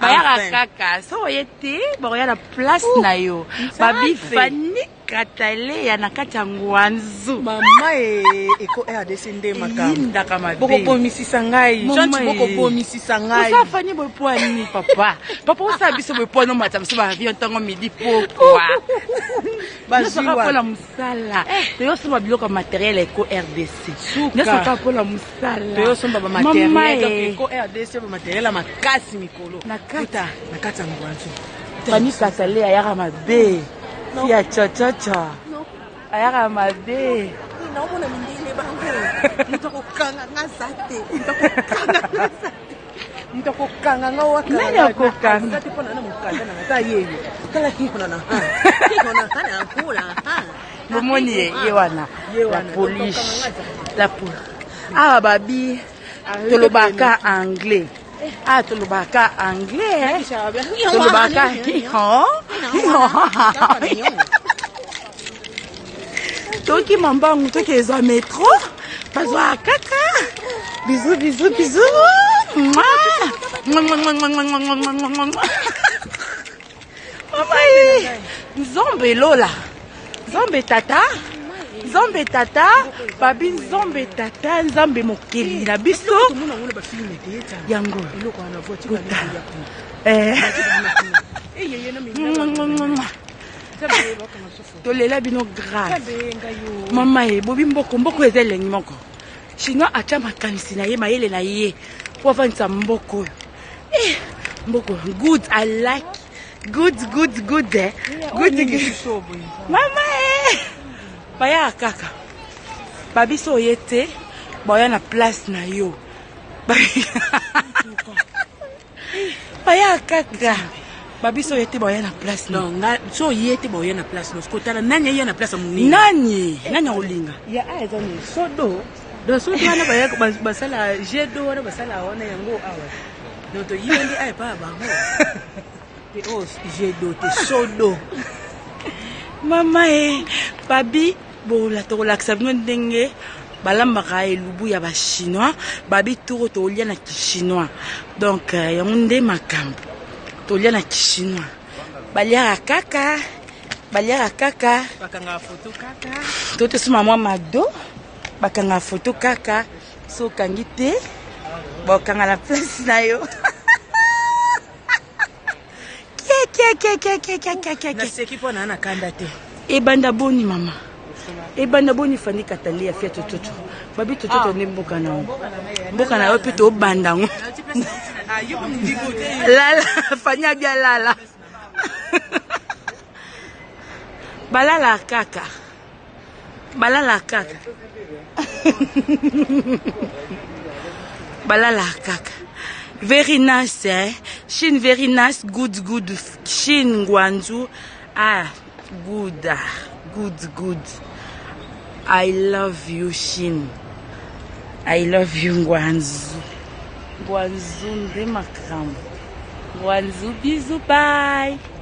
Bayaka kaka so oye te, bakoya na place na yo. Babi Fani Kataleya na kati ya Ngwanzu. Mama e eko RDC nde makambo. Eyindaka mabe. Bokobomisisa ngai. Mama Jean e. bokobomisisa ngai. Oza Fani boye po nini papa? Papa osala biso boye po nomata biso ba avion ntongo midi pokwa. Bazwi Nyonso kaka wapi? mpo na mosala. Toyosomba biloko ya materiel ya Eco RDC. Suka. Nyonso kaka mpo na mosala. Toyosomba ba Mama materiel donc e. eko RDC ba materiel ya makasi mikolo. Na kati. Kuta, na kati ya Ngwanzu. Fani Katale ayaka mabe. Si ya chochocho. Ayaka mabe. Naomona mindele bango. Moto akokanga nga za te. Moto akokanga nga za te. Moto akokanga nga waka. Nani akokanga? Aza te mpo na na mokanda na nga. Ta yeyo. Tala kiko na na. Kiko na ha na hula ha. Bomoni ye, ye wana. Ye La wana. police. La police. Awa babi tolobaka anglais. Ah tolobaka anglais. Tolobaka tokima mbangu toki ezwa metro bazwaka kaka bizu bizu bizu. Mwa. Mwa, mwa, mwa, mwa, mwa, mwa, mwa, mwa, mwa, mwa. Mama ye nzambe lola, nzambe tata, nzambe tata, babi nzambe tata, nzambe mokeli na biso. Tomona yango na ba film te ete. Yango Eloko wana voiture Kota. wana ya kuna. Eh. Eh yeye na Mwa, mwa, mwa, mwa. Nzambe bakanga sofo. Tolela bino grave. Nzambe ngai yo. Mama ye bobi mboko mboko eza elengi moko. Chinois atya makanisi na ye, mayele na ye po avandisa mboko oyo. Eh, mboko good, I like good good good eh. Good good. Mama eh. Bayaka kaka babiso oye te, baya na place na yo. Bayaka kaka babiso oye te, baya na place na yo. Non, nga so ye te boye na place no. Kotala nani ye na place ya monene. Nani nani akolinga? Ya a eza ni sodo. Donc sodo wana baya basala jedo wana basala wana yango awa. Donc toyiba nde awa epai ya bango. Te oh jedo te sodo. Mama e babi bola tokolakisa bino ndenge balambaka elubu ya bachinois. Babi turo tolia na kichinois. Donc yango nde makambo tolia na kichinois. Baliaka kaka, baliaka kaka. Bakanga photo kaka. To tosoma mwa mado, bakanga photo kaka. So okangi te, bakanga na place na yo. Kiekiekiekiekiekiekiekie. Naseki mpo na na kanda te. Ebanda boni mama, ebanda boni Fani Katale ya fia tototo. Babi tototo nde mboka na yo, mboka na yo mpe tobanda yango. Lala Fani abia lala. Balala kaka, balala kaka. Balala kaka. Very nice eh? Chine very nice, good good. Chine Guangzhou. Ah, good, ah, good good. I love you Chine. I love you Guangzhou. Guangzhou nde makambo. Guangzhou bisous bye.